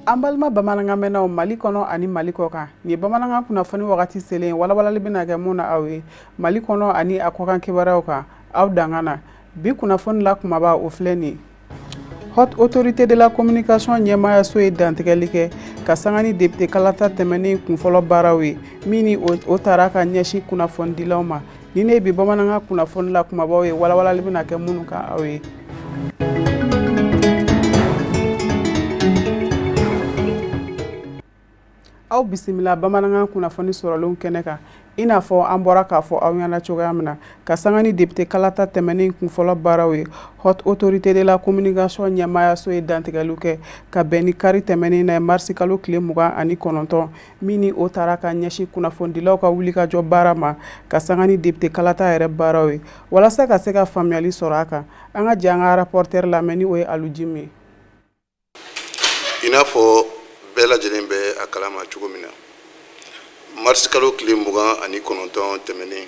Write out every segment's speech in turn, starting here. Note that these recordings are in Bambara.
An balima bamanankan mɛnnaw Mali kɔnɔ ani Mali kɔ kan, nin ye bamanankan kunnafoni wagati selen walawalali bɛna kɛ mun na aw ye Mali kɔnɔ ani a kɔkan kibaruyaw kan aw dankan na. Bi kunnafoni la kumaba o filɛ nin ye. Haute Autorité de la Communication ɲɛmaayaso ye dantigɛli kɛ ka sanga ni député kalata tɛmɛnen kunfɔlɔ baaraw ye min ni o taara ka ɲɛsin kunnafonidilaw ma. Nin ne bi bamanankan kunnafoni la kumabaw ye walawalali bɛna kɛ minnu kan aw ye. Aw bisimila bamanankan kunnafoni sɔrɔlenw kɛnɛ kan. I n'a fɔ an bɔra k'a fɔ aw ɲɛna cogoya min na, ka sanga ni député kalata tɛmɛnen kunfɔlɔ baaraw ye, Haute Autorité de la Communication ɲɛmaayaso ye dantigɛliw kɛ ka bɛn ni kari tɛmɛnen na ye marisi kalo tile 29, min ni o taara ka ɲɛsin kunnafonidilaw ka wulikajɔ baara ma ka sanga ni député kalata yɛrɛ baaraw ye. Walasa ka se ka faamuyali sɔrɔ a kan, an ka jɛ an ka rapporteur lamɛn ni o ye Alu Jim ye. I n'a fɔ bɛɛ lajɛlen bɛ a kalama cogo min na, marisi kalo tile 29 tɛmɛnen,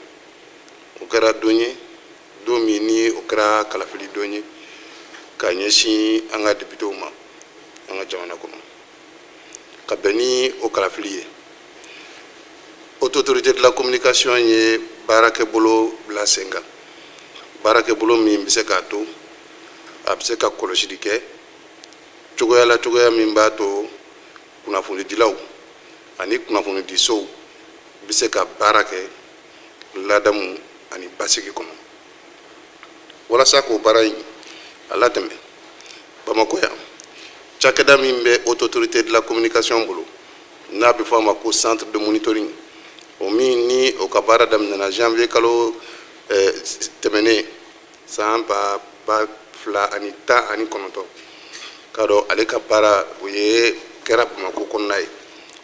o kɛra don ye, don min ni o kɛra kalafili don ye ka ɲɛsin an ka depitew ma an ka jamana kɔnɔ. Ka bɛn ni o kalafili ye, Haute Autorité de la Communication ye baarakɛbolo bila sen kan, baarakɛbolo min bɛ se k'a to a bɛ se ka kɔlɔsili kɛ cogoya la, cogoya min b'a to kunnafonidilaw ani kunnafonidisow bɛ se ka baara kɛ ladamu ani basigi kɔnɔ. Walasa k'o baara in a latɛmɛ Bamakɔ yan, cakɛda min bɛ Haute Autorité de la Communication bolo n'a bɛ fɔ a ma ko centre de monitoring, o min ni o ka baara daminɛna janvier kalo tɛmɛnen san 2019, k'a dɔn ale ka baara o ye kɛra Bamakɔ kɔnɔna ye.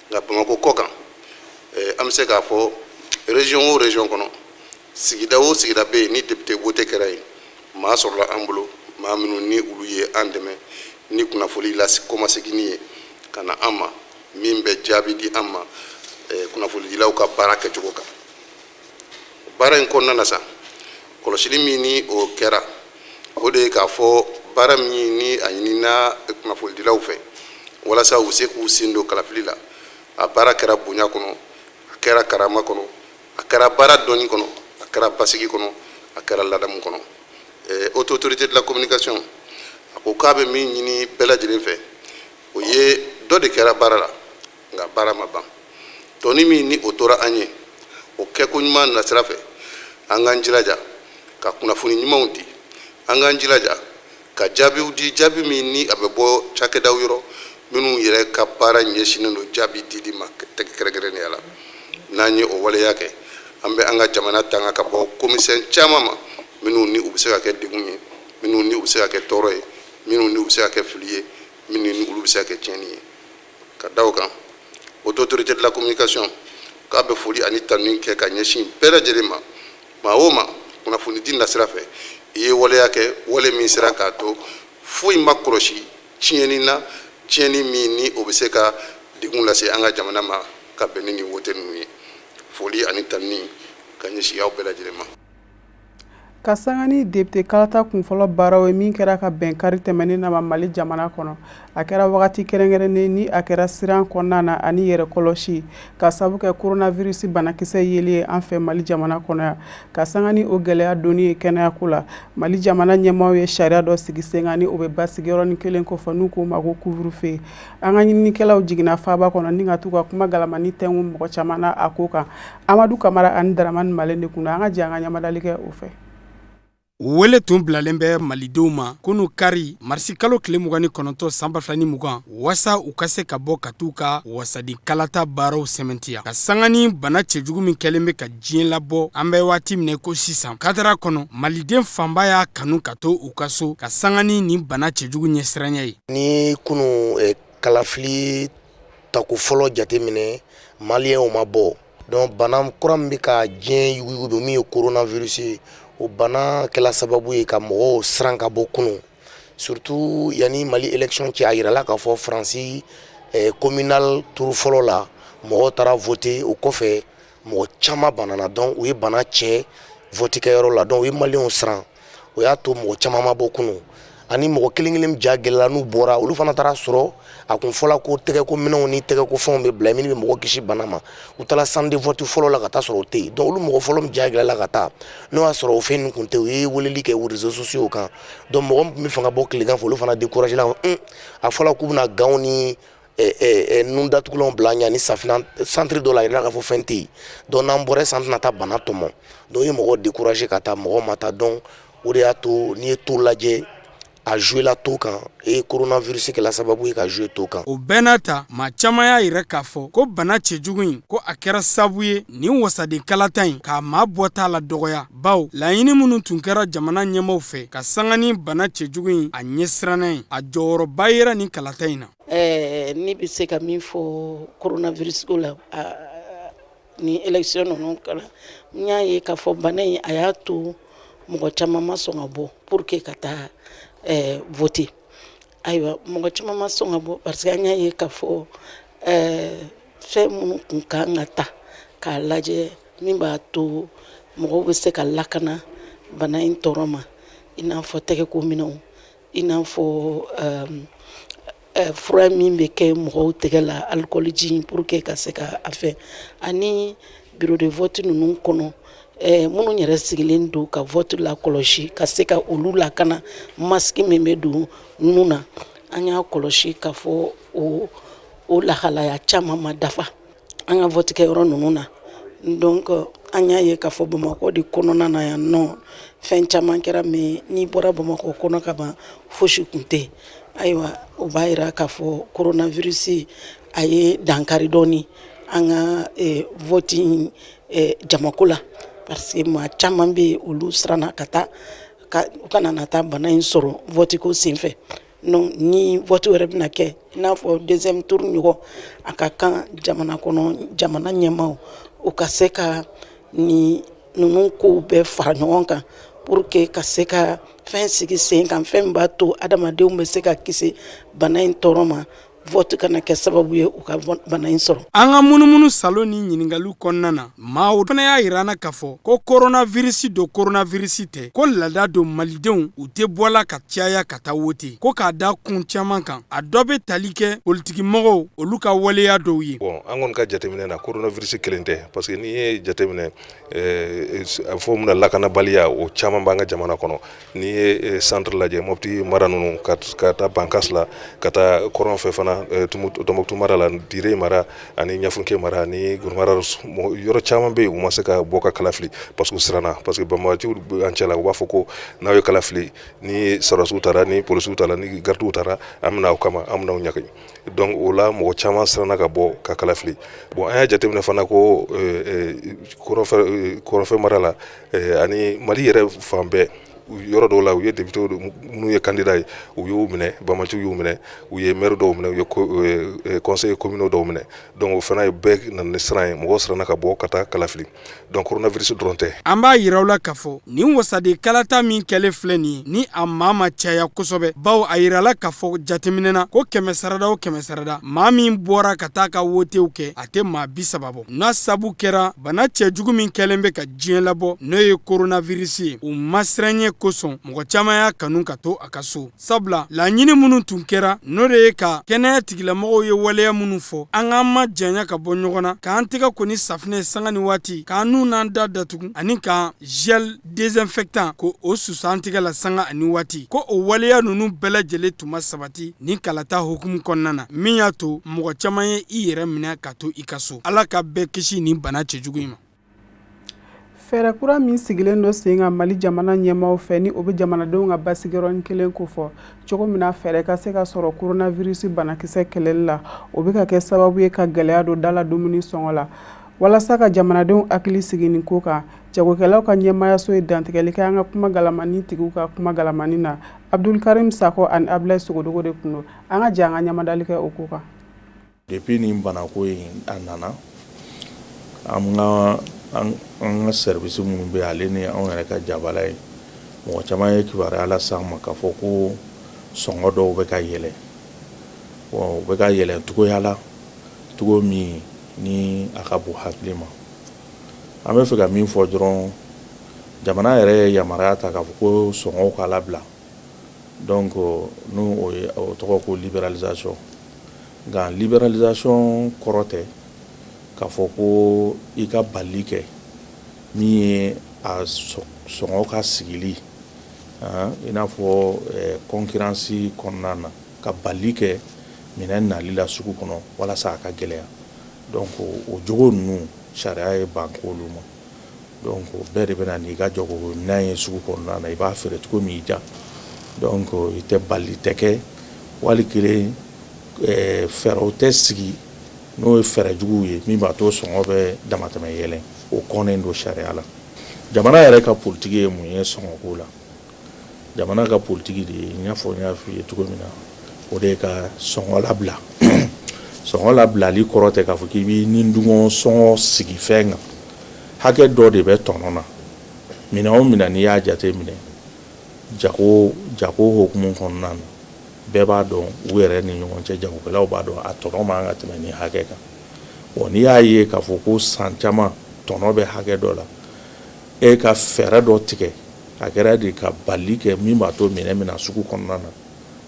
Nka Bamakɔ kɔ kan, an bɛ se k'a fɔ région o région kɔnɔ, sigida o sigida bɛ yen ni député vote kɛra yen, maa sɔrɔla an bolo, maa minnu ni olu ye an dɛmɛ ni kunnafoni kɔmaseginni ye ka na an ma, min bɛ jaabi di an ma kunnafonidilaw ka baara kɛcogo kan. Baara in kɔnɔna na sa, kɔlɔsili min ni o kɛra, o de ye k'a fɔ baara min ni a ɲinina kunnafonidilaw fɛ walasa u se k'u sen don kalafili la, a baara kɛra bonya kɔnɔ, a kɛra karama kɔnɔ, a kɛra baara dɔnni kɔnɔ, a kɛra basigi kɔnɔ, a kɛra ladamu kɔnɔ. Haute Autorité de la Communication a ko k'a bɛ min ɲini bɛɛ lajɛlen fɛ, o ye dɔ de kɛra baara la, nka baara ma ban. Tɔni min ni o tora an ye, o kɛko ɲuman nasira fɛ, an k'an jilaja ka kunnafoni ɲumanw di, an k'an jilaja ka jaabiw di, jaabi min ni a bɛ bɔ cakɛdaw yɔrɔ minnu yɛrɛ ka baara ɲɛsinnen don jaabi dili ma kɛrɛnkɛrɛnnenya la. N'an ye o waleya kɛ, an bɛ an ka jamana tanga ka bɔ komisɛn caman ma, minnu ni u bɛ se ka kɛ degun ye, minnu ni u bɛ se ka kɛ tɔɔrɔ ye, minnu ni u bɛ se ka kɛ fili ye, minnu ni olu bɛ se ka kɛ tiɲɛni ye. Ka da o kan, Haute Autorité de la Communication k'a bɛ foli ani tanuni kɛ ka ɲɛsin bɛɛ lajɛlen ma, maa o maa kunnafonidi nasira fɛ i ye waleya kɛ, wale min sera k'a to foyi ma kɔlɔsi tiɲɛni na, tiɲɛni min ni o bɛ se ka degun lase an ka jamana ma ka bɛn ni nin wote ninnu ye. Foli ani tanuni ka ɲɛsin aw bɛɛ lajɛlen ma. Ka sanga ni député kalata kunfɔlɔ baaraw ye min kɛra ka bɛn kari tɛmɛnen na ma Mali jamana kɔnɔ, a kɛra wagati kɛrɛnkɛrɛnnen ni a kɛra siran kɔnɔna na ani yɛrɛ kɔlɔsi ka sabu kɛ coronavirus banakisɛ yeli ye an fɛ Mali jamana kɔnɔ yan. Ka sanga ni o gɛlɛya donni ye kɛnɛyako la, Mali jamana ɲɛmaaw ye sariya dɔ sigi sen kan ni o bɛ basigi yɔrɔnin kelen kofɔ n'u k'o ma ko couvre-feu. An ka ɲininikɛlaw jiginna faaba kɔnɔ ni ka t'u ka kuma galamani tɛnku mɔgɔ caman na a ko kan. Amadu Kamara ani Daramani Male de kun an ka jɛ an ka ɲamadali kɛ o fɛ. Wele tun bilalen bɛ malidenw ma kunu kari marisi kalo tile 29 san 2020 waasa u ka se ka bɔ ka t'u ka wasaden kalata baaraw sɛmɛntiya ka sanga ni bana cɛjugu min kɛlen bɛ ka diɲɛ labɔ an bɛ waati min ko sisan kadara kɔnɔ. Maliden fanba y'a kanu ka to u ka so ka sanga ni nin bana cɛjugu ɲɛsiranya ye. Ni kunu kalafili tako fɔlɔ jateminɛ, maliyɛnw ma bɔ. Donc bana kura min bɛ ka diɲɛ yuguyugu min ye coronavirus ye, o bana kɛla sababu ye ka mɔgɔw siran ka bɔ kunun, surtout yanni Mali élection cɛ. A yirala k'a fɔ Faransi communal tour fɔlɔ la, Mɔgɔw taara voter, o kɔfɛ mɔgɔ caman banana. Donc u ye bana cɛ vote kɛyɔrɔ la. Donc u ye Maliyɛnw siran, o y'a to mɔgɔ caman ma bɔ kunun. Ani mɔgɔ kelen kelen ja gɛlɛla, n'u bɔra, olu fana taara sɔrɔ a kun fɔla ko tɛgɛko minɛnw ni tɛgɛko fɛnw bɛ bila min bɛ mɔgɔ kisi bana ma. U taara centre de vote fɔlɔ la ka taa sɔrɔ o tɛ yen. Donc olu mɔgɔ fɔlɔ min ja gɛlɛla ka taa, n'o y'a sɔrɔ o fɛn ninnu kun tɛ, u ye weleli kɛ réseaux sociaux kan. Donc mɔgɔ min tun bɛ fɛ ka bɔ tilegan fɛ, olu fana découragé la. A fɔla k'u bɛna gants ni nun datugulanw bila ɲɛ ni safinɛ centre dɔ la, a yirala k'a fɔ fɛn tɛ yen. Donc n'an bɔra sisan, an tɛna taa bana tɔmɔ. Donc u ye mɔgɔw découragé ka taa, mɔgɔw ma taa. Donc o de y'a to n'i ye taux lajɛ, a joué la taux kan et coronavirus kɛla sababu ye ka jouer taux kan. O bɛɛ n'a ta, maa caman y'a yira k'a fɔ ko bana cɛjugu in, ko a kɛra sababu ye nin wasaden kalata in k'a maa bɔta la dɔgɔya, bawo laɲini minnu tun kɛra jamana ɲɛmaaw fɛ ka sanga ni bana cɛjugu in a ɲɛsiranna ye, a jɔyɔrɔba yera nin kalata in na. Ne bɛ se ka min fɔ coronavirus ko la ni élection ninnu kɛra, n y'a ye k'a fɔ bana in a y'a to mɔgɔ caman ma sɔn ka bɔ pour que ka taa voter. Ayiwa, mɔgɔ caman ma sɔn ka bɔ parce que an y'a ye k'a fɔ fɛn minnu tun kan ka ta k'a lajɛ min b'a to mɔgɔw bɛ se ka lakana bana in tɔɔrɔ ma, i n'a fɔ tɛgɛko minɛnw, i n'a fɔ fura min bɛ kɛ mɔgɔw tɛgɛ la, alcool ji, pour que ka se ka a fɛn, ani bureau de vote ninnu kɔnɔ, minnu yɛrɛ sigilen don ka vote lakɔlɔsi, ka se ka olu lakana, masque min bɛ don nun na. An y'a kɔlɔsi k'a fɔ o lahalaya caman ma dafa an ka vote kɛyɔrɔ ninnu na. Donc an y'a ye k'a fɔ Bamakɔ de kɔnɔna na yan nɔ, fɛn caman kɛra, mais n'i bɔra Bamakɔ kɔnɔ ka ban, fosi kun tɛ yen. Ayiwa, o b'a yira k'a fɔ coronavirus a ye dankari dɔɔni an ka vote jamako la, parce que maa caman bɛ yen, olu siranna ka taa ka u kana na taa bana in sɔrɔ vote ko senfɛ. Donc ni vote wɛrɛ bɛna kɛ, i n'a fɔ deuxième tour ɲɔgɔn, a ka kan jamana kɔnɔ jamana ɲɛmaaw u ka se ka ni ninnu kow bɛɛ fara ɲɔgɔn kan pour que ka se ka fɛn sigi sen kan, fɛn min b'a to adamadenw bɛ se ka kisi bana in tɔɔrɔ ma, vote kana kɛ sababu ye u ka bana in sɔrɔ. An ka munumunu salo ni ɲininkaliw kɔnɔna na, maaw fana y'a yira an na k'a fɔ ko coronavirus don, coronavirus tɛ, ko laada don, Malidenw u tɛ bɔla ka caya ka taa wote, ko k'a da kun caman kan, a dɔ bɛ tali kɛ politikimɔgɔw olu ka waleya dɔw ye. Bon, an kɔni ka jateminɛ na, coronavirus kelen tɛ, parce que n'i ye jateminɛ, a fɔ mun na, lakanabaliya o caman b'an ka jamana kɔnɔ. N'i ye centre lajɛ, Mopti mara ninnu, ka taa Bankas la, ka taa kɔrɔn fɛ fana, Tɔnbɔkutu mara la, Dire mara ani Ɲafunke mara ani Gurumara, yɔrɔ caman bɛ yen, u ma se ka bɔ ka kala fili parce que u siranna, parce que banbaganciw an cɛla, u b'a fɔ ko n'aw ye kala fili, ni sɔrɔdasiw taara, ni polisiw taara, ni gardiw taara, an bɛna aw kama, an bɛna aw ɲagami. Donc o la mɔgɔ caman siranna ka bɔ ka kala fili. Bon, an y'a jateminɛ fana ko kɔrɔnfɛ mara la ani Mali yɛrɛ fan bɛɛ, yɔrɔ dɔw la, u ye député minnu ye candidat ye, u y'u minɛ, banbaganciw y'u minɛ, u ye maire dɔw minɛ, u ye conseil communaux dɔw minɛ. Donc o fana ye bɛɛ nana ni siran ye, mɔgɔw siranna ka bɔ ka taa kala fili. Donc coronavirus dɔrɔn tɛ. An b'a yira aw la k'a fɔ nin wasaden kalata min kɛlen filɛ nin ye, ni a maa ma caya kosɛbɛ, bawo a yirala k'a fɔ jateminɛ na ko 100 sarada o 100 sarada, maa min bɔra ka taa ka wotew kɛ, a tɛ maa 30 bɔ, n'a sabu kɛra bana cɛjugu min kɛlen bɛ ka diɲɛ labɔ, n'o ye coronavirus ye. U ma siran kosɔn, mɔgɔ caman y'a kanu ka to a ka so, sabula laɲini minnu tun kɛra, n'o de ye ka kɛnɛya tigilamɔgɔw ye waleya minnu fɔ, an k'an ma janya ka bɔ ɲɔgɔn na, k'an tɛgɛ ko ni safinɛ sanga ni waati, k'an nun n'an da datugu, ani k'an gel désinfectant ko o susu an tɛgɛ la sanga ani waati, ko o waleya ninnu bɛɛ lajɛlen tun ma sabati nin kalata hukumu kɔnɔna na, min y'a to mɔgɔ caman ye i yɛrɛ minɛ ka to i ka so. Ala ka bɛɛ kisi nin bana cɛjugu in ma. Fɛɛrɛ kura min sigilen don sen kan Mali jamana ɲɛmaaw fɛ, ni o bɛ jamanadenw ka basigiyɔrɔnin kelen kofɔ cogo min na fɛɛrɛ ka se ka sɔrɔ coronavirus banakisɛ kɛlɛli la, o bɛ ka kɛ sababu ye ka gɛlɛya don da la dumuni sɔngɔ la. Walasa ka jamanadenw hakili sigi nin ko kan, jagokɛlaw ka ɲɛmaayaso ye dantigɛli kɛ an ka kuma galamani tigiw ka kuma galamani na. Abdulkarim Sakɔ ani Abulayi Sogodogo de tun don. An ka jɛ an ka ɲamadali kɛ o ko kan. Depuis nin banako in a nana, an ka service minnu bɛ ale ni anw yɛrɛ ka jabala ye, mɔgɔ caman ye kibaruya las'an ma k'a fɔ ko sɔngɔ dɔw bɛ ka yɛlɛ. Bon, u bɛ ka yɛlɛ cogoya la, cogo min ni a ka bon hakili ma. An bɛ fɛ ka min fɔ dɔrɔn, jamana yɛrɛ ye yamaruya ta k'a fɔ ko sɔngɔw ka labila, donc n'o o ye o tɔgɔ ko libéralisation. Nka libéralisation kɔrɔ tɛ k'a fɔ ko i ka balili kɛ min ye a sɔngɔ ka sigili, i n'a fɔ concurrence kɔnɔna na, ka balili kɛ minɛn nali la sugu kɔnɔ walasa a ka gɛlɛya. Donc o jogo ninnu, sariya ye ban k'olu ma. Donc bɛɛ de bɛ na n'i ka jagominɛn ye sugu kɔnɔna na, i b'a feere cogo min y'i diya. Donc i tɛ balili tɛ kɛ, wali kelen fɛɛrɛw tɛ sigi n'o ye fɛɛrɛ juguw ye min b'a to sɔngɔ bɛ damatɛmɛ yɛlɛn. O kɔnnen don sariya la. Jamana yɛrɛ ka politiki ye mun ye sɔngɔko la? Jamana ka politiki de ye, n y'a fɔ n y'a f'i ye cogo min na, o de ye ka sɔngɔ labila. Sɔngɔ labilali kɔrɔ tɛ k'a fɔ k'i b'i ni dungɔ sɔngɔ sigi fɛn kan. Hakɛ dɔ de bɛ tɔnɔ na. Minɛn o minɛn, n'i y'a jate minɛ jago jago hukumu kɔnɔna na, bɛɛ b'a dɔn u yɛrɛ ni ɲɔgɔn cɛ, jagokɛlaw b'a dɔn a tɔnɔ man ka tɛmɛ nin hakɛ kan. Bon, n'i y'a ye k'a fɔ ko san caman tɔnɔ bɛ hakɛ dɔ la, e ka fɛɛrɛ dɔ tigɛ, a kɛra de ka balili kɛ min b'a to minɛn bɛ na sugu kɔnɔna na,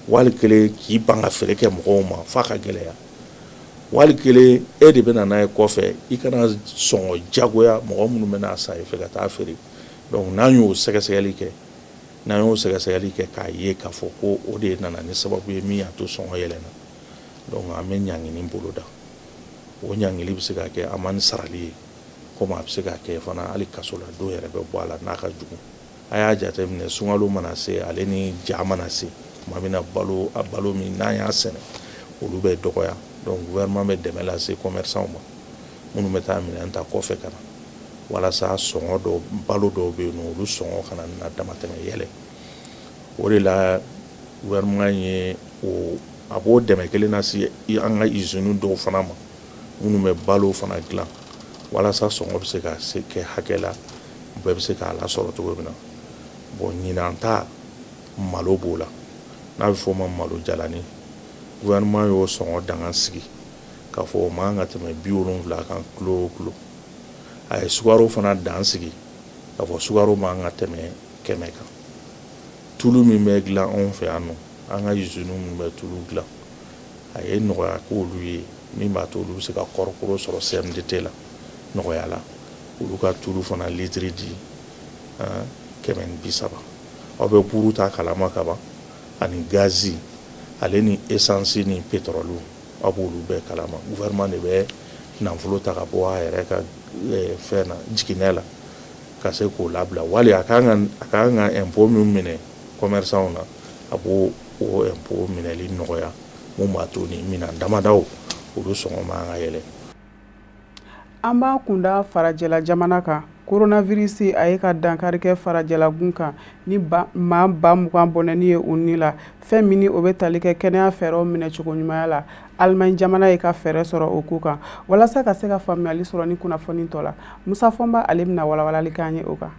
wali kelen k'i ban ka feere kɛ mɔgɔw ma f'a ka gɛlɛya, wali kelen e de bɛ na n'a ye kɔfɛ, i kana sɔngɔ jagoya mɔgɔ minnu bɛna san i fɛ ka taa feere. Donc n'an y'o sɛgɛsɛgɛli kɛ, n'an y'o sɛgɛsɛgɛli kɛ k'a ye k'a fɔ ko o de nana ni sababu ye min y'a to sɔngɔ yɛlɛnna, donc an bɛ ɲangini boloda. O ɲangili bɛ se ka kɛ amende sarali ye, komi a bɛ se ka kɛ fana hali kaso la don yɛrɛ bɛ bɔ a la n'a ka jugu. A y'a jateminɛ, sunkalo mana se, ale ni ja mana se tuma min na, balo a balo min n'an y'a sɛnɛ, olu bɛ dɔgɔya. Donc gouvernement bɛ dɛmɛ lase commerçants ma minnu bɛ taa minɛn ta kɔfɛ ka na, walasa sɔngɔ dɔw, balo dɔw bɛ yen nɔ, olu sɔngɔ kana na damatɛmɛ yɛlɛ. O de la gouvernement ye o a b'o dɛmɛ kelen lase an ka usine dɔw fana ma minnu bɛ balo fana dilan, walasa sɔngɔ bɛ se ka se kɛ hakɛ la, bɛɛ bɛ se k'a lasɔrɔ cogo min na. Bon, ɲinan ta, malo b'o la, n'a bɛ fɔ o ma malo jalani. Gouvernement y'o sɔngɔ danga sigi k'a fɔ o man ka tɛmɛ 70 kan kilo o kilo. A ye sukaro fana dan sigi k'a fɔ sukaro man ka tɛmɛ 100 kan. Tulu min bɛ dilan anw fɛ yan nɔ, an ka usine minnu bɛ tulu dilan, a ye nɔgɔya k'olu ye min b'a to olu bɛ se ka kɔɔrikolo sɔrɔ CMDT la nɔgɔya la. Olu ka tulu fana litiri di 130. Aw bɛ buru ta kalama kaban, ani gazi, ale ni esansi ni pétrole, aw b'olu bɛɛ kalama. Gouvernement de bɛ nafolo ta ka bɔ a yɛrɛ ka fɛn na, jiginɛ la, ka se k'o labila. Wali a kan ka impôt min minɛ commerçant na, a b'o o impôt minɛli nɔgɔya, mun b'a to ni minɛn damadaw, olu sɔngɔ man ka yɛlɛ. An b'an kunda farajɛla jamana kan. Coronavirus a ye ka dankari kɛ farajɛlagun kan ni maa 20,000 bɔnɛni ye u ni la. Fɛn min o bɛ tali kɛ kɛnɛya fɛɛrɛw minɛcogo ɲumanya la, Allemagne jamana ye ka fɛɛrɛ sɔrɔ o ko kan. Walasa ka se ka faamuyali sɔrɔ ni kunnafoni tɔ la, Musa Fɔnba, ale bɛna walawalali k'an ye o kan.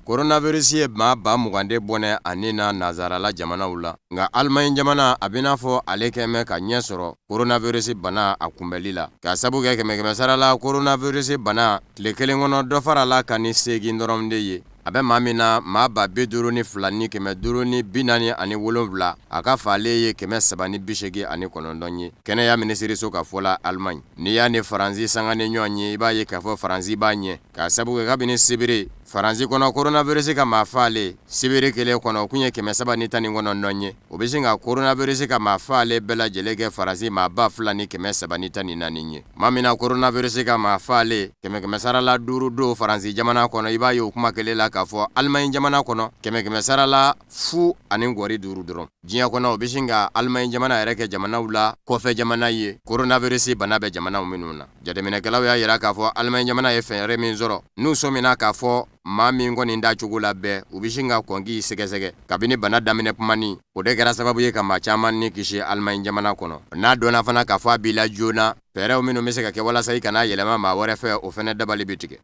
Coronavirus ye maa 20,000 de bɔnɛ a ni na nansarala jamanaw la. Nka Allemagne jamana, a bɛ n'a fɔ ale kɛlen bɛ ka ɲɛ sɔrɔ coronavirus bana a kunbɛli la, k'a sabu kɛ kɛmɛ kɛmɛ sara la coronavirus bana tile kelen kɔnɔ, dɔ farala kan ni 8 dɔrɔn de ye. A bɛ maa min na, maa 52,547, a ka faalen ye 389 ye, kɛnɛya minisiriso ka fɔ la Allemagne. N'i y'a ni Faransi sanga ni ɲɔgɔn ye, i b'a ye k'a fɔ Faransi b'a ɲɛ, k'a sabu kɛ kabini sibiri Faransi kɔnɔ coronavirus ka maa faalen sibiri kelen kɔnɔ, o kun ye 319 ye. O bɛ sin ka coronavirus ka maa faalen bɛɛ lajɛlen kɛ Faransi maa 2314 ye. Tuma min na coronavirus ka maa faalen kɛmɛ kɛmɛ sara la 5 don Faransi jamana kɔnɔ, i b'a ye o kuma kelen la k'a fɔ Allemagne jamana kɔnɔ kɛmɛ kɛmɛ sara la 0.5 dɔrɔn. Diɲɛ kɔnɔ, o bɛ sin ka Allemagne jamana yɛrɛ kɛ jamanaw la kɔfɛ jamana ye coronavirus bana bɛ jamanaw minnu na. Jateminɛkɛlaw y'a jira k'a fɔ Allemagne jamana ye fɛɛrɛ min sɔrɔ, n'u sɔmina k'a fɔ maa min kɔni da cogo la bɛɛ, u bɛ sin ka kɔn k'i sɛgɛsɛgɛ kabini bana daminɛ kuma ni o de kɛra sababu ye ka maa caman ni kisi Allemagne jamana kɔnɔ. N'a dɔnna fana k'a fɔ a b'i la joona, fɛɛrɛw minnu bɛ se ka kɛ walasa i kana yɛlɛma maa wɛrɛ fɛ, o fana dabali bɛ tigɛ.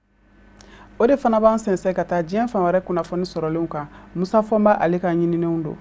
O de fana b'an sɛnsɛn ka taa diɲɛ fan wɛrɛ kunnafoni sɔrɔlenw kan. Musa Fɔnba, ale ka ɲininenw don.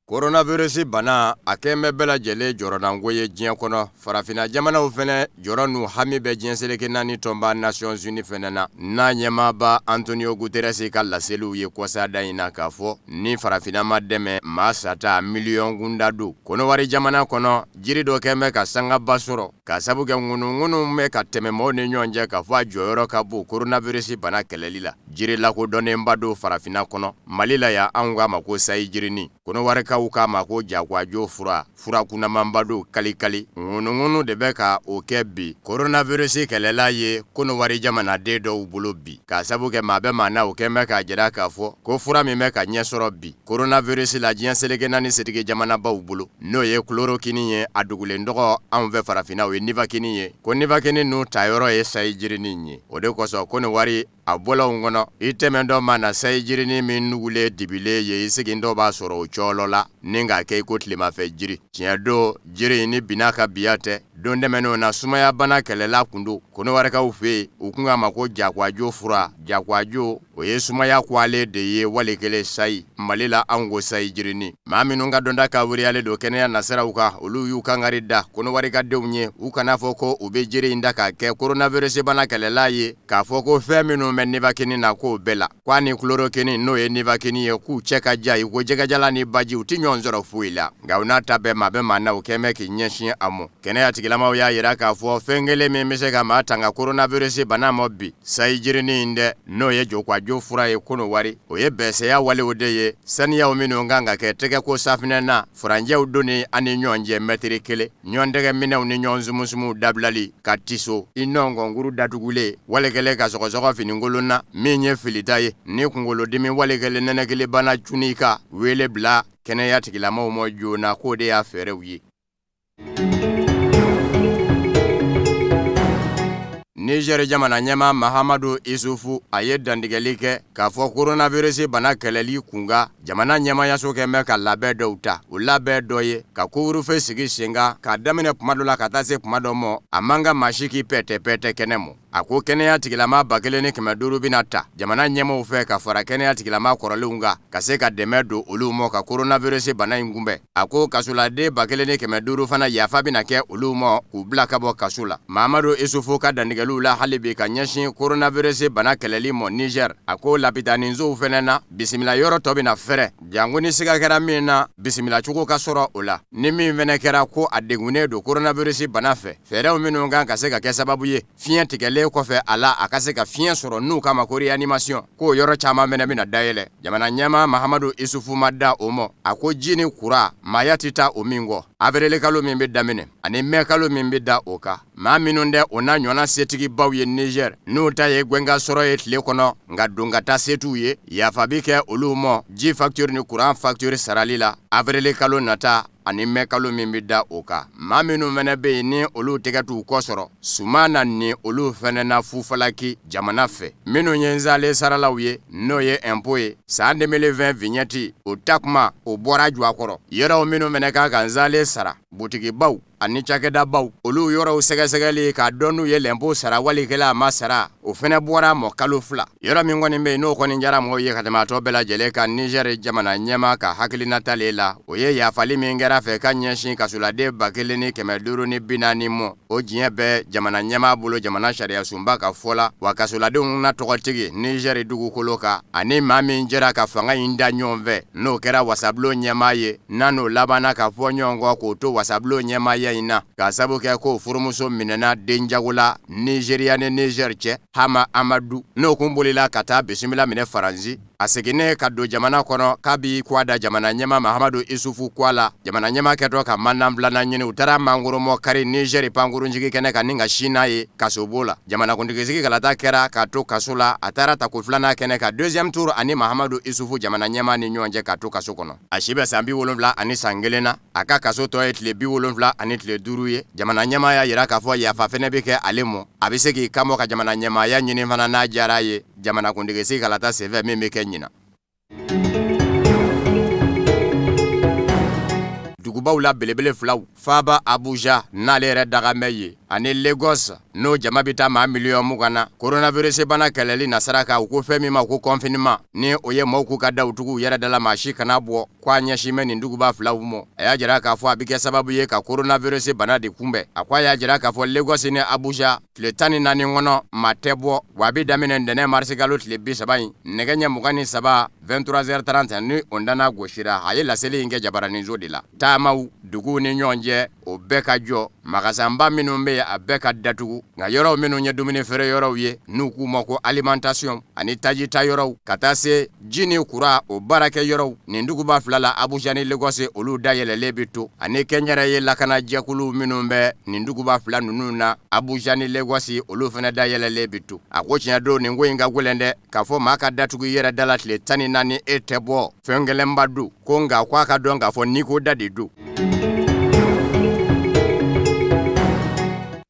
Coronavirus bana a kɛn bɛ bɛɛ lajɛlen jɔrɔnanko ye diɲɛ kɔnɔ. Farafinna jamanaw fɛnɛ jɔrɔ n'u hami bɛ diɲɛ seleke naani tɔnba Nations Unies fɛnɛ na, n'a ɲɛmaaba Antonio Guterres ka laseliw ye kɔsada in na k'a fɔ ni farafinna ma dɛmɛ, maa sata miliyɔn kunda don. Kɔnɔwari jamana kɔnɔ, jiri dɔ kɛn bɛ ka sangaba sɔrɔ k'a sabu kɛ ŋunuŋunu bɛ ka tɛmɛ maaw ni ɲɔgɔn cɛ k'a fɔ a jɔyɔrɔ ka bon coronavirus bana kɛlɛli la. Jiri lakodɔnnenba don farafinna kɔnɔ, Mali la yan anw k'a ma ko sayi jirinin, Kɔnɔwarikaw k'a ma ko jakwajo fura, fura kunnamanba don kalikali, ŋunuŋunu de bɛ ka o kɛ bi coronavirus kɛlɛla ye Kɔnɔwari jamanaden dɔw bolo bi, k'a sabu kɛ maa bɛ maa na o kɛn bɛ k'a jira k'a fɔ ko fura min bɛ ka ɲɛ sɔrɔ bi coronavirus la diɲɛ seleke naani setigi jamanabaw bolo, n'o ye chloroquine ye, a dugulen tɔgɔ anw fɛ farafinna o ye nivakini ye, ko nivakini ninnu tayɔrɔ ye sayi jirinin ye. O de kosɔn Kɔnɔwari a bɔlɔnw kɔnɔ, i tɛmɛntɔ mana sayi jirinin min nugulen dibilen ye, i segintɔ b'a sɔrɔ o cɔlɔ la ni k'a kɛ i ko tilemafɛ jiri. Tiɲɛ don, jiri in ni binna ka biya tɛ. Don tɛmɛnenw na, sumayabana kɛlɛla kun don Kɔnɔwarikaw fɛ yen, u kun k'a ma ko jakwajo fura. Jakwajo, o ye sumaya kwalen de ye wali kelen sayi. Mali la, anw ko sayi jirinin. Maa minnu ka dɔnta kawuriyalen don kɛnɛya nasiraw kan, olu y'u kangari da Kɔnɔwarika denw ye, u kana fɔ ko u bɛ jiri in da k'a kɛ coronavirus bana kɛlɛla ye, k'a fɔ ko fɛn minnu bɛ nivakini na k'o bɛɛ la, k'a ni chloroquine n'o ye nivakini ye, k'u cɛ ka jan i ko jɛgɛjalan ni baji, u tɛ ɲɔgɔn sɔrɔ foyi la. Nka u n'a ta bɛɛ, maa bɛ maa na, u kɛn bɛ k'i ɲɛsin a mɔ. Kɛnɛya tigilamaw y'a jira k'a fɔ fɛn kelen min bɛ se ka maa tanga coronavirus bana mɔ bi, sayi jirinin in dɛ, n'o ye jokwajo fura ye Kɔnɔwari, o ye bɛsɛya walew de ye, saniyaw minnu kan ka kɛ tɛgɛko safinɛ na, furancɛw donni an ni ɲɔgɔn cɛ mɛtiri kelen, ɲɔgɔn tɛgɛminɛw ni ɲɔgɔn sumusumu dabilali, ka tiso i nɔnkɔnkuru datugulen, wali kelen ka sɔgɔsɔgɔ finikolon na, min ye filita ye, ni kunkolodimi wali kelen nɛnɛkilibana cunn'i kan, wele bila kɛnɛya tigilamaw ma joona k'o de y'a fɛɛrɛw ye. Niger jamana ɲɛmaa Mahamadu Isufu a ye dantigɛli kɛ k'a fɔ coronavirus bana kɛlɛli kunkan jamana ɲɛmaayaso kɛn bɛ ka labɛn dɔw ta. O labɛn dɔ ye ka couvre-feu sigi sen kan k'a daminɛ kuma dɔ la ka taa se kuma dɔ mɔ, a man kan maa si k'i pɛtɛpɛtɛ kɛnɛ mɔ. A ko kɛnɛya tigilama 1500 bɛna ta jamana ɲɛmaaw fɛ ka fara kɛnɛya tigilama kɔrɔlenw kan ka se ka dɛmɛ don olu mɔ ka coronavirus bana in kunbɛn. A ko kasoladen 1500 fana yafa bɛna kɛ olu mɔ k'u bila ka bɔ kaso la. Mahamadu Isufu ka dantigɛliw la hali bi ka ɲɛsin coronavirus bana kɛlɛli mɔ Niger, a ko lapitaninsow fɛnɛ na, bisimila yɔrɔ tɔ bɛna fɛrɛ, janko ni siga kɛra min na, bisimila cogo ka sɔrɔ o la. Ni min fɛnɛ kɛra ko a degunnen don coronavirus bana fɛ, fɛɛrɛw minnu kan ka se ka kɛ sababu ye fiɲɛ tigɛlen kɔfɛ a la, a ka se ka fiɲɛ sɔrɔ n'u k'a ma ko réanimation, k'o yɔrɔ caman fɛnɛ bɛna dayɛlɛ. Jamana ɲɛmaa Mahamadu Isufu ma da o mɔ, a ko ji ni kuran, maaya tɛ taa o min kɔ. Avril kalo min bɛ daminɛ ani mai kalo min bɛ da o kan, maa minnu tɛ o n'a ɲɔgɔnna setigibaw ye Niger, n'u ta ye gɛnka sɔrɔ ye tile kɔnɔ, nka don ka taa se t'u ye, yafa bɛ kɛ olu mɔ ji facture ni kuran facture sarali la avril kalo nata ani mai kalo min bɛ da o kan. Maa minnu fɛnɛ bɛ yen ni olu tɛgɛ t'u kɔ sɔrɔ suman na ni olu fɛnɛ na fufalaki jamana fɛ, minnu ye nzalen saralaw ye, n'o ye impôt ye, san 2020 vignette o ta kuma o bɔra jɔ a kɔrɔ. Yɔrɔw minnu fɛnɛ kan ka nzalen sara, butigibaw ani cakɛdabaw, olu yɔrɔw sɛgɛsɛgɛli k'a dɔn n'u ye lɛnpo sara wali kelen a ma sara, o fɛnɛ bɔra mɔ kalo 2. Yɔrɔ min kɔni bɛ yen n'o kɔni diyara mɔgɔw ye ka tɛmɛ a tɔ bɛɛ lajɛlen kan Niger jamana ɲɛmaa ka hakilinata le la, o ye yafali min kɛra fɛ ka ɲɛsin kasoladen 1540 mɔ, o diɲɛ bɛ jamana ɲɛmaa bolo jamana sariyasunba ka fɔ la, wa kasoladenw na tɔgɔtigi Niger dugukolo kan ani maa min jɛra ka fanga in da ɲɔgɔn fɛ, n'o kɛra wasabulon ɲɛmaa ye, n'a n'o labanna ka fɔ ɲɔgɔn kɔ k'o to wasabulon ɲɛmaaya in na, k'a sabu kɛ k'o furumuso minɛna den jago la Nizeriya ni Niger cɛ, Hama Amadu, n'o kun bolila ka taa bisimila minɛ Faransi, a seginnen ka don jamana kɔnɔ k'a b'i kwa da jamana ɲɛmaa Mahamadu Isufu kwa la. Jamana ɲɛmaa kɛtɔ ka mandat filanan ɲini, u taara mangoromɔ kari Nizɛri pankurunjigi kɛnɛ kan ni ka sin n'a ye kasobon la. Jamanakuntigisigi kalata kɛra k'a to kaso la, a taara tako filanan kɛnɛ kan deuxième tour ani Mahamadu Isufu jamana ɲɛmaa ni ɲɔgɔn cɛ k'a to kaso kɔnɔ. A si bɛ san 71 na. A ka kaso tɔ ye tile 75 ye. Jamana ɲɛmaa y'a jira k'a fɔ yafa fɛnɛ bɛ kɛ ale mɔ, a bɛ se k'i kanbɔ ka jamana ɲɛmaaya ɲini fana n'a diyara a ye jamanakuntigisigi kalata senfɛ min bɛ kɛ ɲinan. Dugubaw la belebele filaw, faaba Abuja n'ale yɛrɛ dakan bɛ yen. ani Lagos n'o jama bɛ taa maa miliyɔn 20 na coronavirus bana kɛlɛli nasira kan u ko fɛn min ma ko confinement ni o ye maaw k'u ka daw tugu u yɛrɛ da la maa si kana bɔ ko a ɲɛsin bɛ nin duguba filaw ma a y'a jira k'a fɔ a bɛ kɛ sababu ye ka coronavirus bana de kunbɛn a ko a y'a jira k'a fɔ Lagos ni Abuja tile 14 kɔnɔ maa tɛ bɔ wa a bɛ daminɛ ntɛnɛn marisikalo tile 30 in nɛgɛ ɲɛ 23 23h30 ni o dana gosira a ye laseli in kɛ jabaraninso de la taamaw duguw ni ɲɔgɔn cɛ o bɛɛ ka jɔ magasanba minnu bɛ yen a bɛɛ ka datugu nka yɔrɔw minnu ye dumuni feere yɔrɔw ye n'u k'u ma ko alimentation ani taji ta yɔrɔw ka taa se ji ni kuran o baarakɛ yɔrɔw nin duguba fila la Abuja ni Lagos olu dayɛlɛlen bɛ to ani kɛnyɛrɛye lakanajɛkulu minnu bɛ nin duguba fila ninnu na Abuja ni Lagos olu fana dayɛlɛlen bɛ to a ko tiɲɛ don nin ko in ka gɛlɛn dɛ k'a fɔ maa ka datugu i yɛrɛ da la tile 14 e tɛ bɔ fɛn gɛlɛnba don ko nka ko a ka dɔn k'a fɔ n'i ko da de don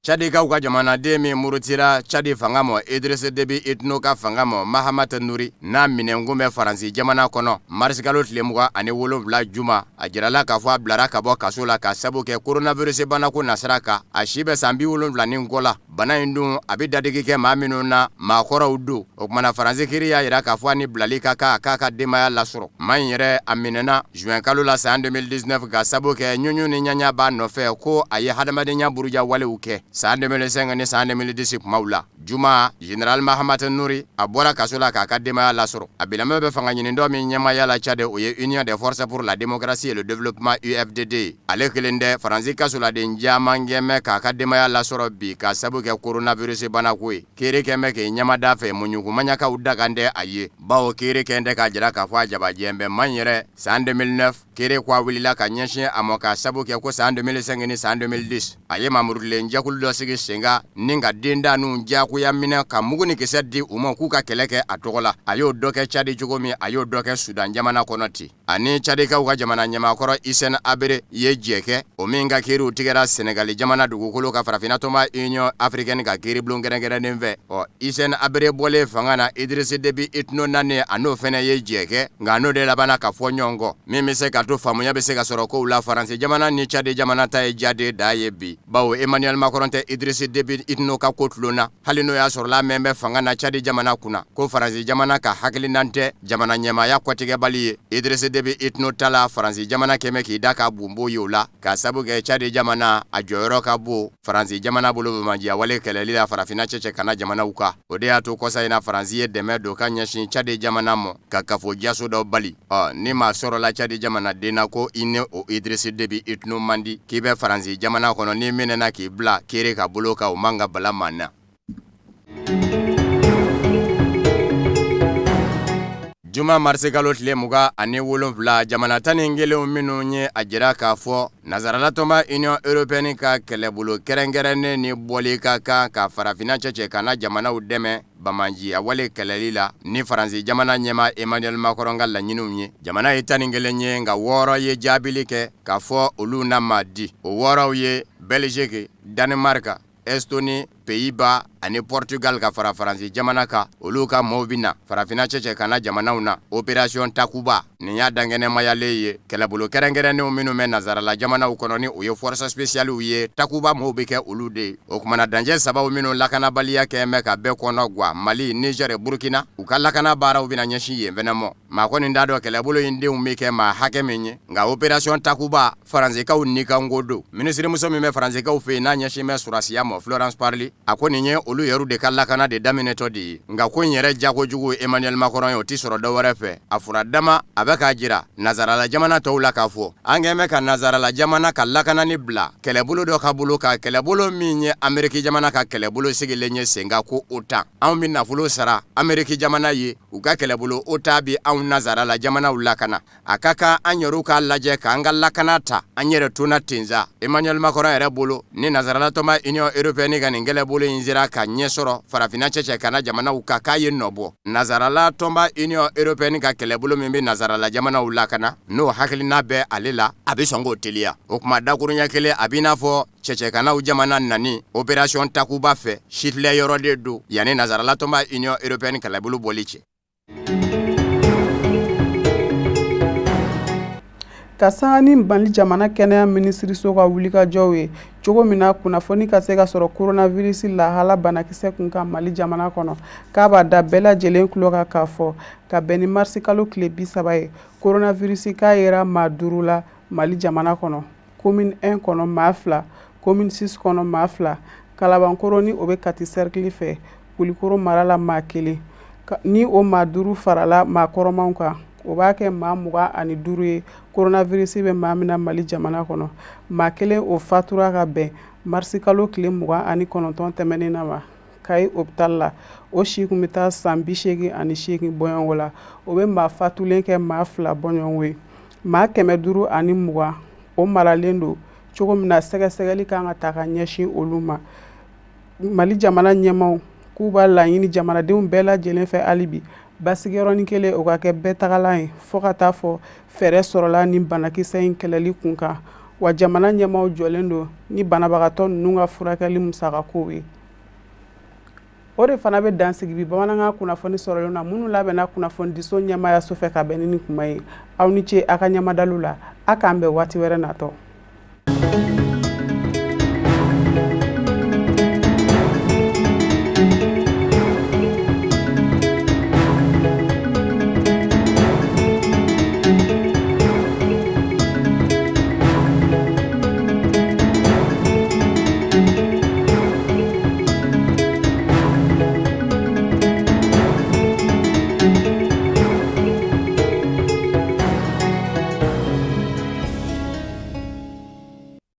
Cadikaw ka jamanaden min murutira Cadi fanga ma Idriss Déby Itno ka fanga ma Mahamat Nuri n'a minɛnkun bɛ Faransi jamana kɔnɔ marisikalo tile 27 juma a jirala k'a fɔ a bilara ka bɔ kaso la ka sabu kɛ coronavirus banako nasira kan a si bɛ san 70 ni kɔ la bana in dun a bɛ dadigi kɛ maa minnu na maakɔrɔw don o tuma na Faransi kiri y'a jira k'a fɔ a ni bilali ka kan a k'a ka denbaya lasɔrɔ maa in yɛrɛ a minɛna juin kalo la san 2019 ka sabu kɛ ɲuɲu ni ɲaɲa b'a nɔfɛ ko a ye hadamadenya buruja walew kɛ san 2005 ni san 2010 kumaw la juma général Mahamat Nuri a bɔra kaso la k'a ka denbaya lasɔrɔ a bilama bɛ fanga ɲinitɔn min ɲɛmaaya la Tchad o ye Union des forces pour la démocratie et le développement UFDD ale kelen tɛ Faransi kasoladen caman kɛn bɛ k'a ka denbaya lasɔrɔ bi ka sabu kɛ coronavirus banako ye kiri kɛn bɛ k'i ɲɛmada fɛ muɲukumaɲakaw dakan tɛ a ye bawo kiri kɛn tɛ k'a jira k'a fɔ a jabajɛ bɛ maa in yɛrɛ san 2009 kiri ko wulila ka ɲɛsin a ma ka sabu kɛ ko san 2005 ni san 2010 a ye mamurutilen jɛkulu dɔ sigi sen kan ni ka dentanninw diyagoya minɛ ka mugu ni kisɛ di u ma k'u ka kɛlɛ kɛ a tɔgɔ la a y'o dɔ kɛ Cadi cogo min a y'o dɔ kɛ Sudan jamana kɔnɔ ten ani Cadikaw ka jamana ɲɛmaakɔrɔ Hissène Habré ye jɛ kɛ o min ka kiriw tigɛra Senegali jamana dugukolo kan farafinna tɔnba Union africaine ka kiiribulon kɛrɛnkɛrɛnnen fɛ ɔ Hissène Habré bɔlen fanga na Idriss Déby Itno nanen a n'o fana ye jɛ kɛ nka n'o de labanna ka fɔ ɲɔgɔn kɔ min bɛ se ka to faamuya bɛ se ka sɔrɔ kow la Faransi jamana ni Cadi jamana ta ye jaden da ye bi bawo Emmanuel Macron tɛ Idriss Déby Itno ka ko tulon na hali n'o y'a sɔrɔla mɛn bɛ fanga na Cadi jamana kunna ko Faransi jamana ka hakilinan tɛ jamana ɲɛmaaya kɔtigɛbali ye Idriss Déby Itno ta la Faransi jamana kɛmɛ bɛ k'i da ka bonbo ye o la ka sabu kɛ Cadi jamana a jɔyɔrɔ ka bon Faransi jamana bolo banbaanciya wale kɛlɛli la farafinna cɛcɛ kana jamanaw kan o de y'a to kɔsa in na Faransi ye dɛmɛ don ka ɲɛsin Cadi jamana ma ka kafo jaso dɔ bali ɔ ni maa sɔrɔla Cadi jamanaden na ko i ni o Idriss Déby Itno man di k'i bɛ Faransi jamana kɔnɔ n'i minɛna k'i bila kiri ka bolo kan o man ka bala maa na Juma marisikalo tile 27 jamana 11 minnu ye a jira k'a fɔ nansarala tɔnba Union européenne ka kɛlɛbolo kɛrɛnkɛrɛnnen ni bɔli ka kan ka farafinna cɛcɛ kana jamanaw dɛmɛ banbaanciya wale kɛlɛli la ni Faransi jamana ɲɛmaa Emmanuel Macron ka laɲiniw ye jamana ye 11 ye nka wɔɔrɔ ye jaabili kɛ k'a fɔ olu na ma di o wɔɔrɔw ye Belgique Danemark Estonie Pays-Bas ani Portugal ka fara Faransi jamana kan olu ka maaw bɛ na farafinna cɛcɛ kana jamanaw na opération Takuba nin y'a dankɛnɛmayalen ye kɛlɛbolo kɛrɛnkɛrɛnnenw minnu bɛ nansarala jamanaw kɔnɔ ni o ye force spéciale ye Takuba maaw bɛ kɛ olu de ye o kumana dancɛ sabaw minnu lakanabaliya kɛn bɛ ka bɛɛ kɔnɔ gwan Mali Niger Burkina u ka lakana baaraw bɛna ɲɛsin yen fɛnɛ mɔ maa kɔni t'a dɔn kɛlɛbolo in denw bɛ kɛ maa hakɛ min ye nka opération Takuba Faransikaw nikanko don minisirimuso min bɛ Faransikaw fɛ yen n'a ɲɛsin bɛ sɔrɔdasiya ma Florence Parly a ko nin ye olu yɛrɛ de ka lakana de daminɛtɔ de ye nka ko in yɛrɛ jagojugu Emmanuel Macron ye o tɛ sɔrɔ dɔ wɛrɛ fɛ a fura dama a bɛ k'a jira nansarala jamana tɔw la k'a fɔ an kɛn bɛ ka nansarala jamana ka lakanani bila kɛlɛbolo dɔ ka bolo kan kɛlɛbolo min ye Ameriki jamana ka kɛlɛbolo sigilen ye sen kan ko OTAN anw bɛ nafolo sara Ameriki jamana ye u ka kɛlɛbolo OTAN bɛ anw nansarala jamanaw lakana a ka kan an yɛrɛw k'a lajɛ k'an ka lakana ta an yɛrɛ tona tensa Emmanuel Macron yɛrɛ bolo ni nansarala tɔnba Union européenne ka nin kɛlɛbolo in sera ka ɲɛ sɔrɔ farafinna cɛcɛ kana jamanaw kan k'a ye nɔ bɔ nansarala tɔnba Union européenne ka kɛlɛbolo min bɛ nansarala jamanaw lakana n'o hakilina bɛ ale la a bɛ sɔn k'o teliya o kuma dakuruɲɛ kelen a b'i n'a fɔ cɛcɛkanaw jamana nani opération Takuba fɛ sitilɛ yɔrɔ de don yanni nansarala tɔnba Union européenne kɛlɛbolo bɔli cɛ. Ka sanga ni Mali jamana kɛnɛya minisiriso ka wulikajɔw ye cogo min na kunnafoni ka se ka sɔrɔ coronavirus lahala banakisɛ kun kan Mali jamana kɔnɔ, k'a b'a da bɛɛ lajɛlen tulo kan k'a fɔ ka bɛn ni marisikalo tile 30 ye, coronavirus k'a yera maa 5 la Mali jamana kɔnɔ, commune 1 kɔnɔ maa 2, commune 6 kɔnɔ maa 2, Kalabankɔrɔ ni o bɛ Kati cercle fɛ, Kulikoro mara la maa 1. Ni o maa 5 farala maa kɔrɔmaw kan, o b'a kɛ maa 25 ye coronavirus bɛ maa min na Mali jamana kɔnɔ. Maa 1 o fatura ka bɛn marisikalo tile 29 tɛmɛnen na ma Kayi hôpital la. O si tun bɛ taa san 88 bɔɲɔgɔnko la. O bɛ maa fatulen kɛ maa 2 bɔɲɔgɔnko ye. Maa 520 o maralen don cogo min na, sɛgɛsɛgɛli kan ka ta ka ɲɛsin olu ma. Mali jamana ɲɛmaaw k'u b'a laɲini jamanadenw bɛɛ lajɛlen fɛ hali bi basigi yɔrɔnin kelen o ka kɛ bɛɛ tagalan ye fo ka taa fɔ fɛɛrɛ sɔrɔla ni banakisɛ in kɛlɛli kun kan. Wa jamana ɲɛmaaw jɔlen don ni banabagatɔ ninnu ka furakɛli musakakow ye. O de fana bɛ dan sigi bi bamanankan kunnafoni sɔrɔlen na minnu labɛnna kunnafonidiso ɲɛmaayaso fɛ ka bɛn ni nin kuma ye. Aw ni ce a ka ɲɛmadaliw la. A k'an bɛn waati wɛrɛ natɔ.